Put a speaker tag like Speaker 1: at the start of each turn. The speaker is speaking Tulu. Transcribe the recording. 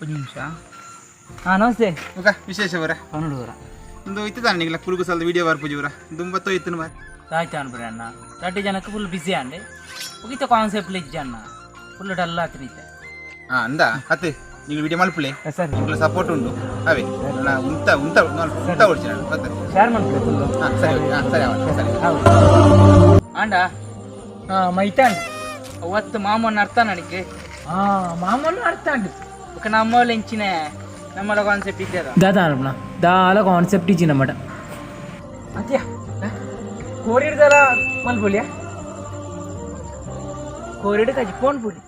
Speaker 1: ಒಂದು ನಿಮಿಷ. ಹಾಂ, ನಮಸ್ತೆ.
Speaker 2: ಮುಖ ವಿಶೇಷ ಬರ?
Speaker 1: ಪನ್ನೊಡು.
Speaker 2: ಒಂದು ಇತ್ತದಾನೆ ನಿಗಲ ಕುರುಗು ಸಲದ ವಿಡಿಯೋ ಬರ್ಪುಜಿ ಬರ ದುಂಬತ್ತೋ ಇತ್ತನು ಮಾರ್.
Speaker 1: ಆಯ್ತು ಅನ್ಬ್ರೆ ಅಣ್ಣ, ರಡ್ಡಿ ಜನಕ್ಕೆ ಫುಲ್ ಬಿಸಿ ಅಂಡೆ ಮುಗಿತ. ಕಾನ್ಸೆಪ್ಟ್ ಇಜ್ಜ ಅಣ್ಣ, ಫುಲ್ ಡಲ್ ಆತಿನಿತ್ತೆ.
Speaker 2: ಹಾ, ಅಂದ ಅತ್ತೆ ನೀವು ವಿಡಿಯೋ ಮಲ್ಪುಲೆ.
Speaker 1: ಸರಿ.
Speaker 2: ನಿಂಗಳ ಸಪೋರ್ಟ್ ಉಂಡು ಅವೇ ನನ್ನ ಉಂತ ಉಂತ ಉಂತ ಓಡಿಸಿ ನಾನು ಮತ್ತೆ.
Speaker 1: ಶೇರ್ ಮಾಡ್ಬಿಡಿ ಫುಲ್ಲು.
Speaker 2: ಹಾ ಸರಿ, ಹಾ ಸರಿ, ಅವ ಸರಿ.
Speaker 1: ಹೌದು ಆಂಡ.
Speaker 3: ಹಾ, ಮೈತಾನ್.
Speaker 1: ಅವತ್ತು ಮಾಮನ ಅರ್ಥ ನನಗೆ.
Speaker 3: ಹಾ, ಮಾಮೂಲು ಅರ್ಥ ಅಂಡು.
Speaker 1: ఒక ನಮ್ಮಲ್ಲಿ ಎಂಚಿನ ನಮ್ಮಲ ಕಾನ್ಸೆಪ್ಟ್ ಇದ್ದದ.
Speaker 3: ದಾದ ಅನ್ಪಣ ದಾಲ ಕಾನ್ಸೆಪ್ಟ್ ಇಜ್ಜಿ ನಮ್ಮಟ. ಅತ್ಯ ಕೋರಿಡ್ದಲ್ಲ ಮಲ್ಪೊಲಿಯ
Speaker 1: ಕೋರಿಡ್ ಕಜಿ ಫೋನ್ ಪುಡಿ.